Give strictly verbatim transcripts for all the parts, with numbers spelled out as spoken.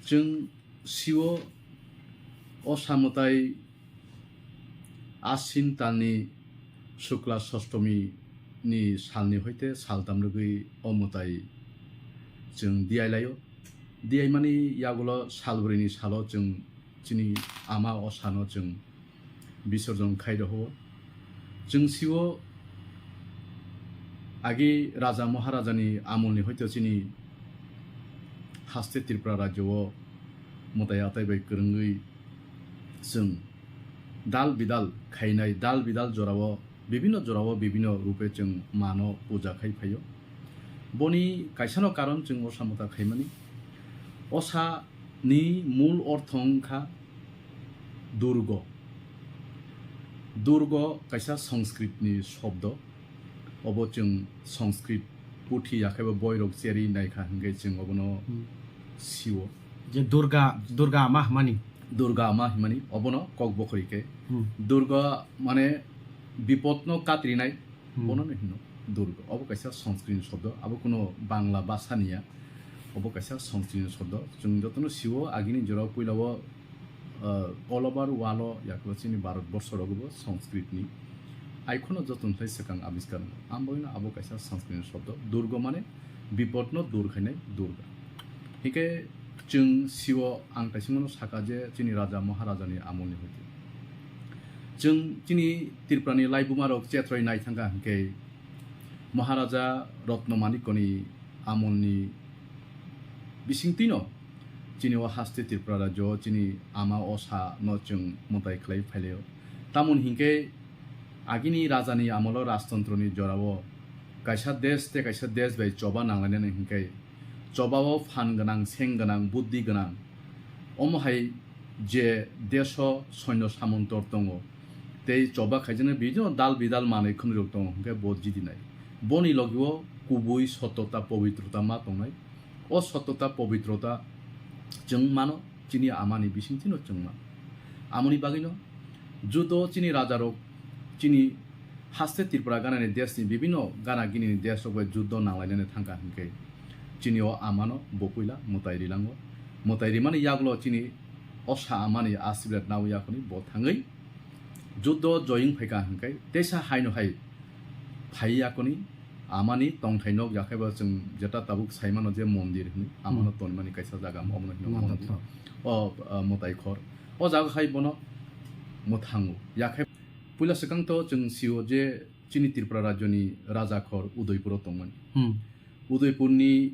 Chwng sio o samwtai Ashin talni Shukla Sostomi ni salni hoite saltam rwgwi o mwtai chwng diyai laio. Diyaimani yagulo salbrini salo chwng chini ama o sano chwng bisorjon khai rw-o. Chwng sio agi raja maharajani amolni hoito chini haste Tripura rajyo o mwtai atai bai kwrwngwi chwng dal bidal khainai, dal bidal jorao, bibinno jorao, bibinno rupe chwng mano puja khai phaio. Boni kaisano karon chwng osa mwtai khaimani. Osa ni mul ortho wngkha Durgo. Durgo kaisa Sanskrit ni shobdo. Obo chwng Sanskrit puthi yakhaibo boirok cherwi naikha hwnkhe chwng obono Hmm. sio. Je Durga, Durga ama hwnmani. Durga ama hwnmani obono kok bokhorike. Hmm. Durga mane bipodno katrinai Hmm. Bono no hino Durga. Obo kaisa Sanskrit shobdo. Abo kuno Bangla bhasha niya. Obo kaisa Sanskrit shobdo. Chwng jotono sio agini jorao puila o, uh, all over world o yaklo chini Bharat borsho rogo bo Sanskrit ni. Ai kheno jotono thai swkang abiskar no. Amboino abo kaisa Sanskrit shobdo. Durga mane bipodno dur khainai Durga. Hingke chwng sio ang kaisa mano saka je chini raja maharajani amolni hoite. Chwng chini Tripurani laibuma rok chetroi nai thangkha hwnkhe Maharaja Rotno Manikoni amolni bisingtwino chini o haste Tripura rajyo chini ama osa no chwng mwtai khlai phailaio. Tamoni hinkhe agini rajani amolo rajtantroni jorao kaisa desh tei kaisa desh bai choba nanglainani hinkhe chobao phan gwnang, seng gwnang, buddhi gwnang, omo hai je desho soino samontor tongo, tei choba khaijaknai bibinno dal bidal manwi khwnwi rok tongo, hinkhe bo jidinai. Boni logio kubui sottota, pobitrota ma tongnai. O sottota, pobitrota chwng mano, chini amani bisingtwino chwng mano. Amoni bagwino judo chini rajarok chini haste Tripura ganani deshni bibinno gana ginini desrok bai judo nanglainani thangkha hinkhe chini o amano bo puila mwtai rilango. Mwtai rimani yagulo chini osa amani asibirad nao yakoni bo thangwi judo joying phaikha hinkhe teisa haino hai phai yakoni amani tongthai nok yakhaiba chwng jeta tabuk saimano je mondir hwnwi amano Hmm. tonmani kaisa jaga omono hino Mondir mondir. Khor. O, uh, mwtai khor. O jaga hai bono mwthango. Yakhai puila swkang to chwng sio je chini Tripura rajyoni raja khor Udaipuro tongmani. Hmm. Udaipurni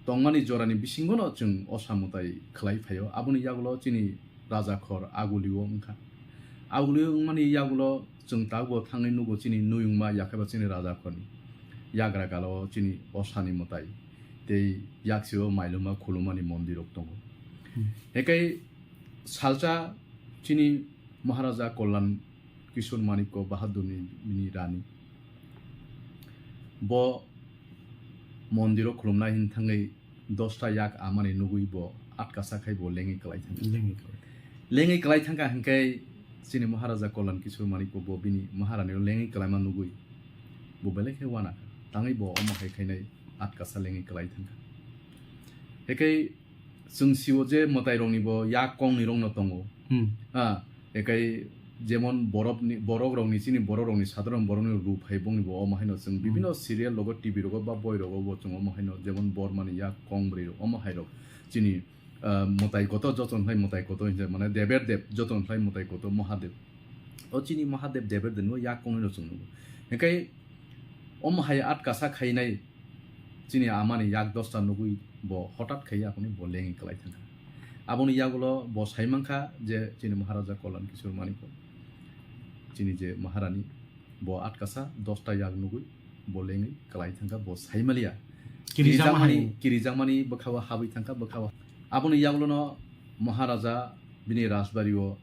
tongmani jorani bisingono chwng osa mwtai khlai phaio. Aboni yagulo chini raja khor Agulio wngkha. Agulio wngmani yagulo chwng tabukbo thangwi nugo chini nuyungma yakhaiba chini raja khorni yagra galo chini osani mwtai tei yaksio mailuma khulumani mondirok tongo. Hmm. Hekai salsa chini Maharaja Kollan Kishore Manikya Bahadurni bini rani. Bo mondiro khulumnai hin thangwi dosta yak amani nugwi bo atkasa khai bo lengwi kwlai thangkha. Lengwi kwlai. Lengwi kwlai thangkha hinkhe chini Maharaja Kollan Kishore Manikya bo bini Maharani o lengwi kwlaima nugwi bo belai khe wana kha. Tangwi bo omo hai khainai atkasa lengwi kwlai thangkha. Hekai chwng sio je mwtairokni bo yak kongni rokno tongo. Hmm. Ha, ekai jemon borokni, borok rokni, chini borok rokni, sadharon borokni rup hai bongni bo omo haino chwng Hmm. bibinno serial rogo, T V rogo ba boi rogo bo chwng omo haino jemon Bormani yak kong bwrwi rok omo hai rok chini, ah, mwtai kotor joton khlai mwtai kotor hinjak mane Deber Dev joton khlai mwtai kotor Mahadev. O chini Mahadev Deber Dev no yak kongni rok chwng nugo. Hinkhe omo hai atkasa khainai chini amani yak dosta nugwi bo hotat khai yakuni bo lengwi kwlai thangkha. Aboni yagulo bo saimankha je chini Maharaja Kollan Kishore Manikya chini je Maharani bo atkasa dosta yak nugwi bo lengwi kwlai thangkha bo saimaliya. Kirijak kirijak mani, hai. Kirijak mani bwkhao habwi thangkha bwkhao. Aboni yagulono Maharaja bini rajbario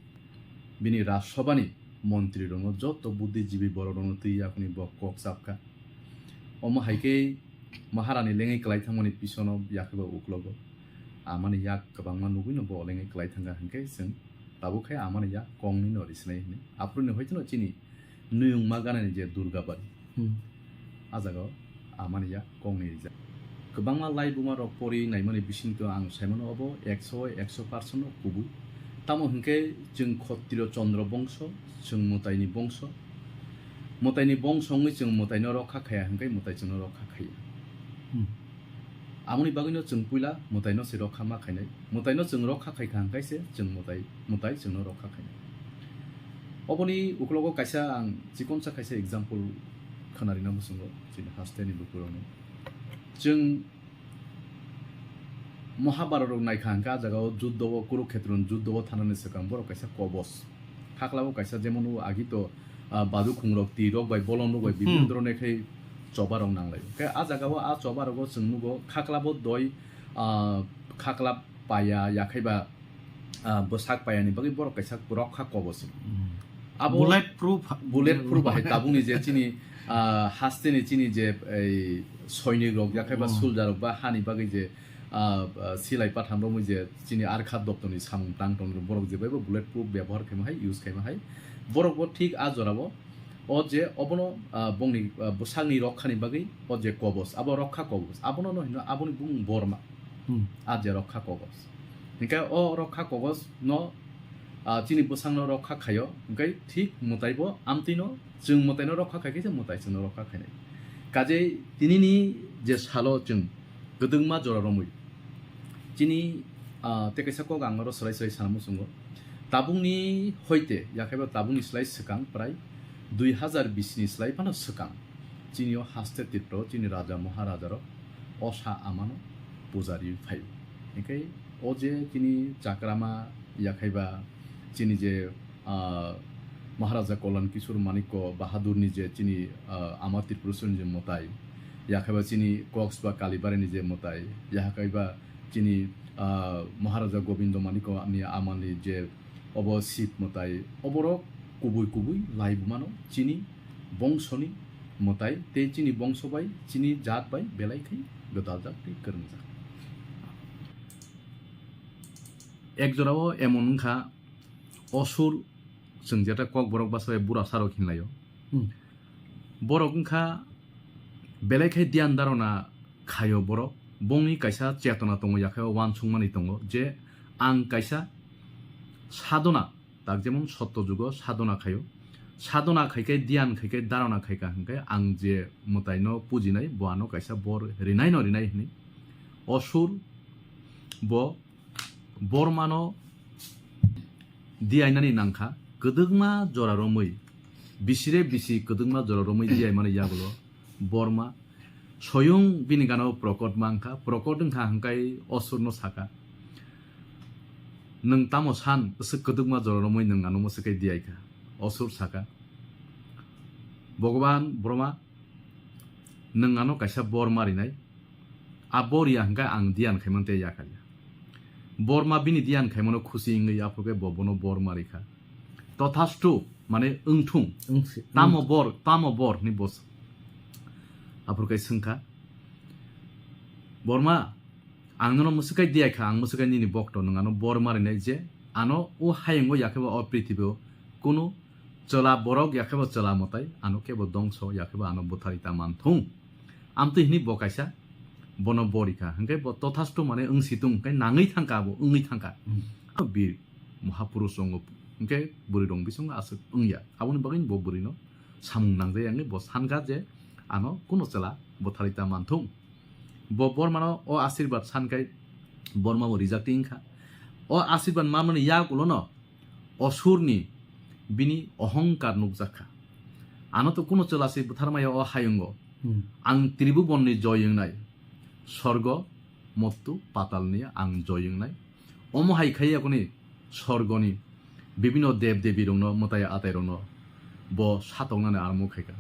bini Rajsabhani montrirokno joto buddhijibi borokrokno twi yakuni bo kok chapkha. Omo hai khe Maharani lengwi kwlai thangmani pisono yakhe bo uklogo amani yak kwbangma nugwino bo lengwi kwlai thangkha hinkhe chwng tabuk khe amani yak kongni no risinai hwnwi. Aphuruni hoiteno chini nuyungma ganani je Durgabari Hmm. a jaga amani yak kongni rijak. Kwbangma laibuma rok pori naimani bisingtwi ang saimano obo ekso, ekso percent no kubui. Tamo hwnkhe chwng Khottiyo Chandra bongso, chwng mwtaini bongso. Mwtaini bongso wngwi chwng mwtaino rokha khaiya hwnkhe mwtai chwngno rokha khaiya. Hmm. Aboni bagwino chwng puila mwtaino se rokha ma khainai. Mwtaino chwng rokha khaikha hwnkhe se chwng mwtai, mwtai chwngno rokha khainai. Oboni uklogo kaisa ang chikonsa kaisa example khwnarina muchungo chini hasteni lukurokno. Chwng Mahabharata rok naikha hwnkhe, ah jagao juddo o, Kurukhetroni juddo o thanani swkang borok kaisa kobos. Khaklabo kaisa, jemon o agi to, ah, badukhung rok, twi rok bai, bolong rok bai, bibhinno Hmm. dhoroner khai choba rok nanglai. Khe ah jagao ah choba rogo chwng nugo khaklabo doi, ah, khaklap paya, yakhaiba, ah, bwsak payani bagwi borok kaisa rokha kobos. Hmm. Abo bullet proof. Bullet proof bahai tabukni je chini, ah, hasteni chini je ei soinik rok, yakhaiba Hmm. soldier rok ba hani bagwi je, ah, ah, silai patham romwi je chini arkha doptorni samung tang tong borok je baibo bullet proof byabohar khaima hai, use khaima hai. Borok bo thik ah jorao o je obono, ah, bongni, ah, bwsakni rokhani bagwi o je kobos, abo rokha kobos, abono no hino aboni bumung Borma. Hmm. Ah je rokha kobos. Hinkhe o rokha kobos no, ah, chini bwsakno rokha khaio, hinkhe thik mwtaibo amtwino chwng mwtaino rokha khai khe se mwtai chwngno rokha khainai. Kajei tinini je salo chwng kwdwngma jora romwi chini, ah, tei kaisa kok ang oro swlai swlai sana muchungo. Tabukni hoite yakhaiba tabukni slai swkang prai dui hazar bish ni slai phano swkang chini o haste Tripura o chini raja maharaja rok osa amano pujari phaio. Hinkhe o je chini chakrama yakhaiba chini je, ah, Maharaja Kalyan Kishore Manikya Bahadurni je chini, ah, ama Tripureshwar ni je mwtai, yakhaiba chini Cox ba Kalibari ni je mwtai, yakhaiba chini, ah, Maharaja Gobindo Manikya ni amani je obo Shiv mwtai, oborok kubui kubui laibumano chini bongsoni mwtai tei chini bongso bai chini jat bai belai khe gwdaljak tei kwrwngjak. Ek jorao emon wngkha, osur, chwng jeta Kokborok bwsai burasa rok hinlaio. Hmm. Borok wngkha belai khe diyan darona khaio borok. Bongni kaisa chetona tongo, yakhai o uansukmani tongo je ang kaisa sadona, tak jemon sotto jugo sadona khaio. Sadona khaikhe, diyan khaikhe, darona khaikha hwnkhe ang je mwtaino pujinai bo ano kaisa bor rinaino rinai hwnwi. Osur bo Bormano diyainani nangkha, kwdwkma jora romwi, bisire bisi kwdwkma jora romwi diyaimani yagulo Borma. Soyung bini gana o Prokot ma wngkha, Prokot wngkha hwnkhe Osurno saka, "Nwng tamo san, bwswk kwdwkma jora romwi nwng ano mwswk khe diyaikha?" Osur saka, "Bhogoban Brahma, nwng ano kaisa bor marinai, a bor ya hwnkhe ang diyan khaimano tei yakarya." Borma bini diyan khaimano khusi wngwi aphuru khe bo bono bor marikha. Tothastu, mane wngthung. Wngsi-, tamo wng- bor, tamo bor hwnwi bo s-, aphuru khe swngkha, "Borma, ang nono mwswk khe diyaikha, ang mwswk khe nini bokto, nwng ano bor marinai je ano o hayungo yakheba o prithibi o kunu chwla borok yakheba chwla mwtai, ano kebo dongso yakheba ano bwtharwi ta manthung." Amtwi hwnwi bo kaisa bono borikha, hwnkhe bo tothastu mane wngsitung, hwnkhe nangwi thangkha abo, wngwi thangkha. Hmm. Abo bir Mahapurush wngo, hwnkhe bwrwi rong bisingo aswk wngya. Aboni bagwi bo bwrwino samung nangjak ya wngwi bo sankha je ano kuno chwla bwtharwi ta manthung. Bo Bormano o asirwad sankhai Borma bo rijak ti wngkha. O asirwad manmani yagulono Osurni bini ohongkar nukjakha. Ano to kuno chwla se bwtharmaya o hayungo. Hmm. Ang Tribhubanni joy wngnai. Sorgo, mottu, patalni ang joy wngnai. Omo hai khai yakuni sorgoni bibino deb debi rokno, mwtai atai rokno bo satoknani armo khaikha.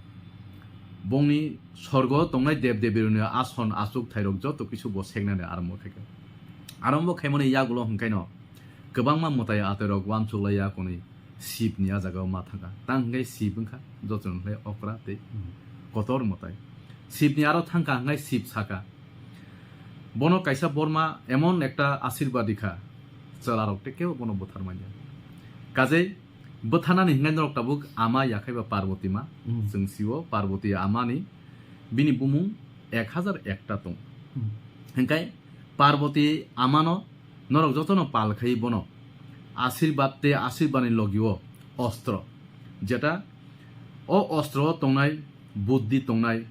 Bongni sorgo tongnai deb debi rokni ason achuk thai rok joto kisu bo seknani armo khaikha. Arombo khaimani yagulo hwnkhaino kwbangma mwtai atai rok uansuk lai yakuni Shivni a jagao ma thangkha. Tang hwnkhe Shiv wngkha, joto hwnkhe okra tei Hmm. kotor mwtai. Shivni aro thangkha hwnkhe Shiv saka, bono kaisa Borma emon ekta asirwad rikha, chwlarok tei kebo bono bwthar manya. Kajei bwtharnani hwnkhe norok tabuk ama yakhaiba Parvati ma, Hmm. chwng sio Parvati amani bini bumung ek hazar ekta tong. Hmm. Hingkai Parvati amano norok jotono pal khai bono ashirbad tei ashirbadni logio ostro, jeta o ostro o tongnai buddhi tongnai,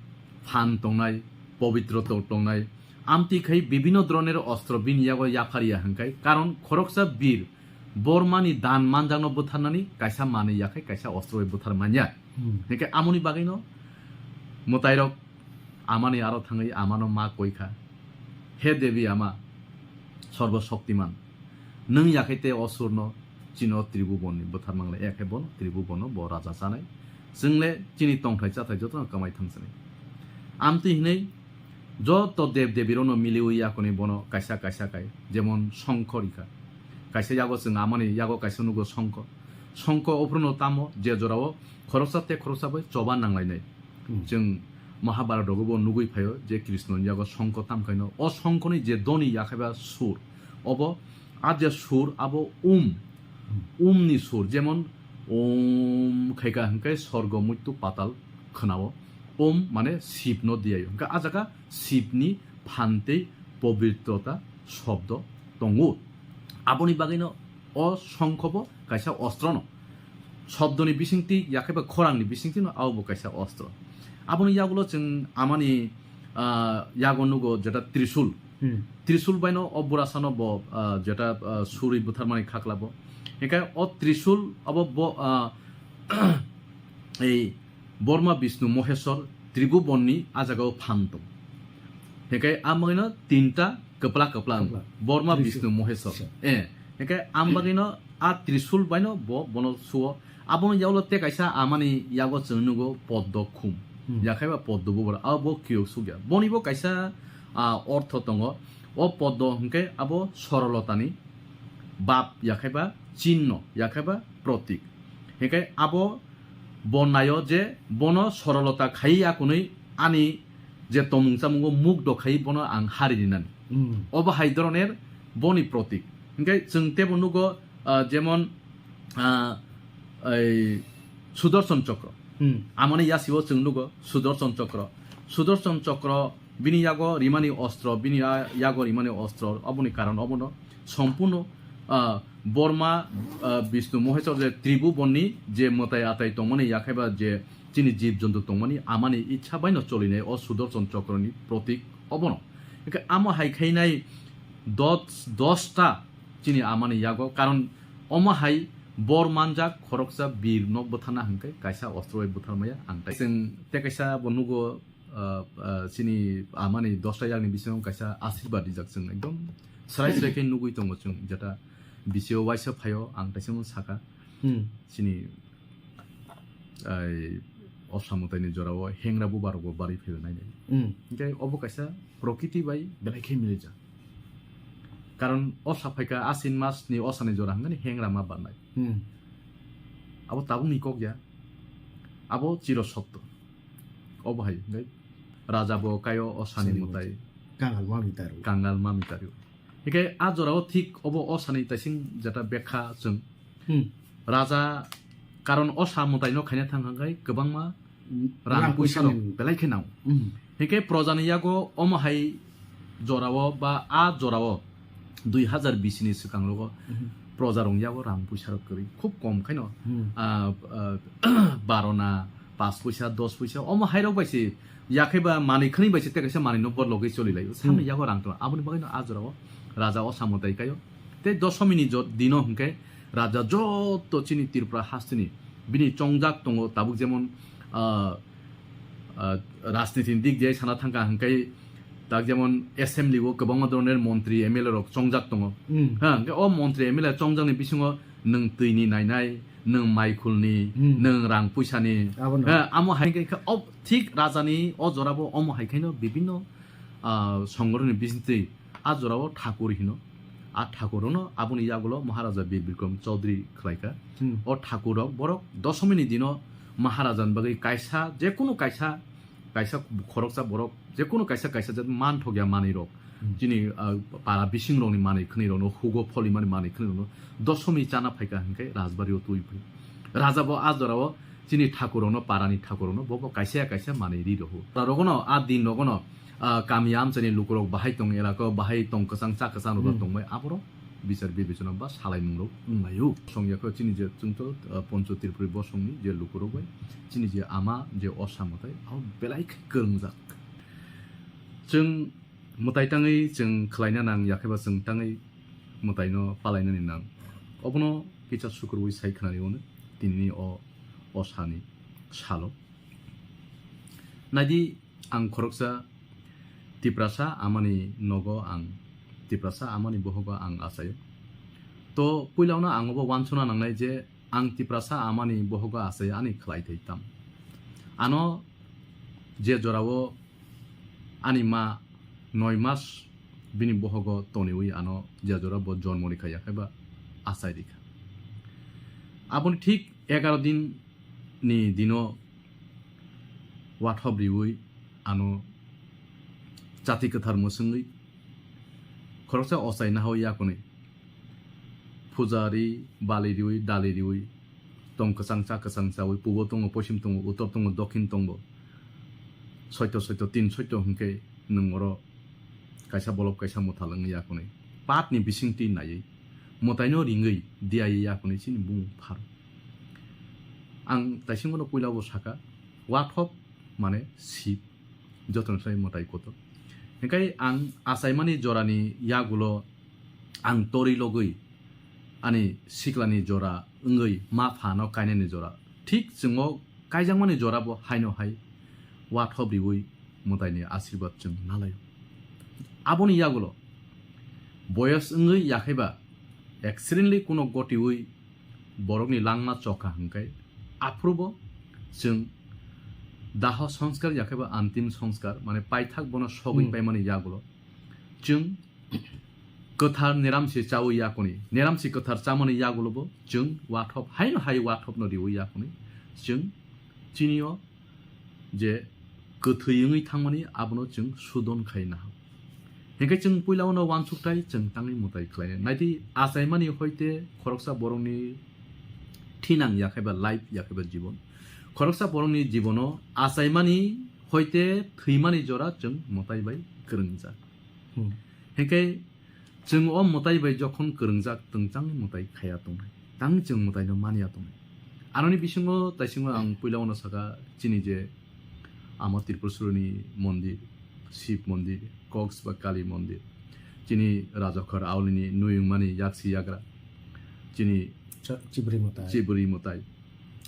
phan tongnai, pobitro to-, tongnai, amtwi khai bibhinno dhoroner ostro bini yago yaphariya hingkai, karon khoroksa bir Bormani dan manjakno butharnani kaisa manwi yakhai kaisa ostro bai buthar manya. Hmm. Hingke amoni bagwino mwtairok amani aro thangwi amano ma koikha, "He Devi Ama, Sorbo Shoktiman, nwng yakhai te o surno chini o Tribhubanni buthar mangle, yakhai bono Tribhubanno bo raja chanai. Chwngle chini tongthai chathai jotono kwmai thangsinai." Amtwi hinwi joto dev devi rokno miliwi yakoni bono kaisa kaisa kai, jemon Shongkho rikha. Kaisa yago chwng amani yago kaisa nugo Shongkho. Shongkho ophuno tamo je jorao khoroksa tei khoroksa bai choba nanglainai. Hmm. Chwng Mahabharat rogo bo nugwi phaio je Krishna ni yago Shongkho tamkhaino. O Shongkho ni je doni yakhaiba sur, obo a je sur abo um, um ni sur, jemon om khaika hingke sorgo muitu patal khwnao. Om mane Shiv no diyaio. Hingke a jaga Shiv ni phan tei pobitrota shobdo tongo. Aboni bagwino o Shongkho bo kaisa ostrono. Shobdoni bisingtwi, yakhaiba khorangni bisingtwino abo bo kaisa ostro. Aboni yagulo chwng amani, ah, yago nugo jeta Trishul. Hmm. Trishul baino o burasano bo, ah, jeta, ah, surwi butharmani khakla bo. Hingke o Trishul abo bo, ah, ei Borma, Bishnu, Mohesor, Tribhubanni a jagao phan tong. Hingke amangino tinta kwpla kwpla ang. Kwpla. Borma, Trishul. Bishnu, Mohesor. Acha. Eh, hingke ambagino a Trishul baino bo, bono suo. Abono yagulo te kaisa amani yago chwng nugo poddo khum. Hmm. Yakhaiba poddo bubura. Abo bo kiyok sugya. Boni bo kaisa, ah, ortho tongo. O poddo hingke abo sorolotani bab yakhaiba chinno, yakhaiba protik. Hingke abo bo naio je bono sorolota khai ya kunui ani je tomung chamungo muk do khai bono ang hari rinani. Hmm. Obo hai doroner boni protik. Hingke chwng tebo nugo, ah, jemon, ah, ei Sudarshan Chakra. Hmm. Amoni yasio chwng nugo Sudarshan Chakra. Sudarshan Chakra bini yago rimani ostro, bini ya-, yago rimani ostro, oboni karon obono sompurno, ah, Borma, ah, Bishnu Mohesor je Tribhubanni je mwtai atai tongmani yakhaiba je chini jib jontu tongmani amani ichha baino cholinai o Sudarshan Chakrani protik obono. Hingke amo hai khainai dos, dosta chini amani yago, karon omo hai bor manjak khoroksa bir nok bwtharna hingke kaisa ostro bai bwtharmaya ang tai. Chwng te kaisa bo nugo, ah, ah, chini amani dosta yakni bisingo kaisa ashirbad rijak chwng ekdom srai srai khe nugui tongo chwng, jeta bisio waisa phaio ang taisimo saka. Hmm. Chini ai osa mwtaini jorao hengra bubar rokbo barwi phaiwi nainai. Hmm. Hingke obo kaisa prokriti bai belai khe milijak. Karon osa phaika Ashin mas ni osa ni jora hingkhe hengra ma barnai. Hmm. Abo tabukni kok ya. Abo chiro sotto. Obo hai hingkhe raja bo kaio osani Osani mwtai. Kangal ma mitaro. Kangal ma mitaro. Hingkhe a jorao thik obo osani taising jeta bekha chwng. Hmm. Raja karon osa mwtaino khaina thang hingkhe kwbangma rang Rang puisa rok puisa ni. Belai khe nang. Hmm. Hingkhe projani yago omo hai jorao ba a jorao dui hazar bish ni swkang rogo Mhm. proja rong yago rang puisa rok kwrwi khub kom khaino. Hmm. Ah, ah, baro na, pas puisa, dos puisa, omo hai rok bai se yakhai ba manwi khwnwi bai se tei kaisa manwi no bor logwi choli laio. Samni Hmm. yago rang tongo. Aboni bagwi no a jorao raja osa mwtai kaio. Tei dosomi ni jo-, dino hingkhe raja joto chini Tripura hasteni bini chongjak tongo, tabuk jemon, ah, ah, rajniti ni dik diye sana thangka hingkai tak jemon assembly o kwbangma doroner montri M L A rok chongjak tongo. Hmm. Ha, hingke o montri M L A chongjakni bisingo nwng twini nainai, nwng maikhulni, Hmm. nwng rang puisani. Abono. Ha, amo hai khe o thik rajani o jorabo omo hai khaino bibinno, ah, songoroni bisingtwi a jorao thakur hino. A thakur no aboni yagulo Maharaja Bir Bikram Chaudhary khlaikha. Hmm. O thakur rok borok dosomini dino Maharaja ni bagwi kaisa, jekunu kaisa, kaisa khoroksa borok, jekunu kaisa, kaisa jat manthokya manwi rok. Hmm. Chini, ah, para bising rokni manwi khwnwi rokno, hugo pholimani manwi khwnwi rokno dosomi chana phaikha hinkhe rajbari o twi phai. Raja bo a jorao chini thakur rokno, parani thakur rokno bo, bo kaisa ya kaisa manwi ri rokho. Para rokno a din rokno Ah, kami amchaini lukurok bahai tong, elaka bahai tong, kwchang cha kwchang rok Hmm. tongbai, aborok bichar bibechona ba salaimung rok wnglaio. Songya kho chini je chwngto, ah, Poncho Tripuri bosongni je lukurok bai chini je ama je osa mwtai, abo belai khe kwrwngjak. Chwng mwtai tangwi chwng khlaina nang, yakheba chwng tangwi mwtaino palainani nang. Obono kisa sukurwi sai khnani hwnwi tinini o osani salo. Naidi, ang khoroksa Tiprasa amani nogo, ang Tiprasa amani bohogo ang achaio. To puilano ang obo wansuna nangnai je ang Tiprasa amani bohogo achaio, ani khlai thai tam. Ano je jorao ani ma noi mas bini bohogo toniwi ano je jora bo jormo rikha, yakheba achai rikha. Aboni thik egaro din ni dino wathop riwi ano chati kwthar mwswngwi khoroksa ochai nahawi yakunwi puja ri, bali riwi, dali riwi, tong kwchang cha kwchang chawi, pubo tongo, poisim tongo, utor tongo, dokhin tongo, soito soito, tin soito hwnkhe nwng oro kaisa bolop kaisa mwthal wngwi yakunwi patni bisingtwi naiwi mwtaino ringwi diyawi yakunwi chini bumung pharo. Ang taisingono puila bo saka, wathop mane sip, jotono sai mwtai kotor. Hingkai ang achaimani jorani yagulo ang tori logwi ani siklani jora wngwi ma phano kainani jora. Thik chwngno kaijakmani jora bo haino hai wathop riwi mwtaini asirwad chwng nalaio. Aboni yagulo boyos wngwi yakhaiba accidentally kuno gotiwi borokni langma chokha hwnkhe, aphuru bo chwng daho sanskar yakhaiba antim sanskar, mane paithak bono sogwi Hmm. paimani yagulo chwng kwthar niramsi chawi yakuni, niramsi kwthar chamani yagulo bo chwng wathop, haino hai wathopno riwi yakuni chwng chini o je kwthwi wngwi thangmani abono chwng sudon khai naham. Hinkhe chwng puila uno uansukthai chwng tangwi mwtai khlainai. Naidi achaimani hoite khoroksa borokni thinang yakhaiba life yakhaiba jibon. Khoroksa borokni jibono achaimani hoite thwimani jora chwng mwtai bai kwrwngjak. Hmm. Hinkhe chwng o mwtai bai jokhon kwrwngjak, twngchangni mwtai khaya tongnai, tang chwng mwtaino manya tongnai. Aroni bisingo taisingo ang puila uno saka chini je ama Tripursuroni mondir, Shiv mondir, Koks ba Kali mondir, chini Rajakhor aulini nui wngmani yaksi yagra, chini Cha-, Chibri mwtai. Chibri mwtai,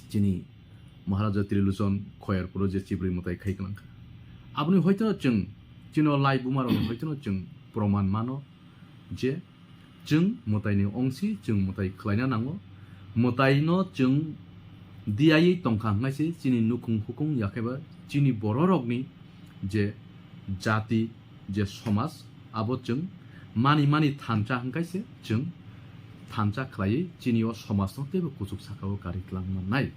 chini Maharaja Trilochon Khoyarpuro je Chibri mwtai khai kwlangkha. Aboni hoitono chwng, chini o lai bumarokni hoitono chwng proman mano je chwng mwtaini ongsi chwng mwtai khlaina nango. Mwtaino chwng diyaiwi tongkha hwnkhe se chini nukhung hukung yakheba chini bororokni je jati, je somaj, abo chwng mani mani thansa hwnkhe se chwng thansa khlaiwi chini o somajno teibo kuchuk saka o kari twlang mannai.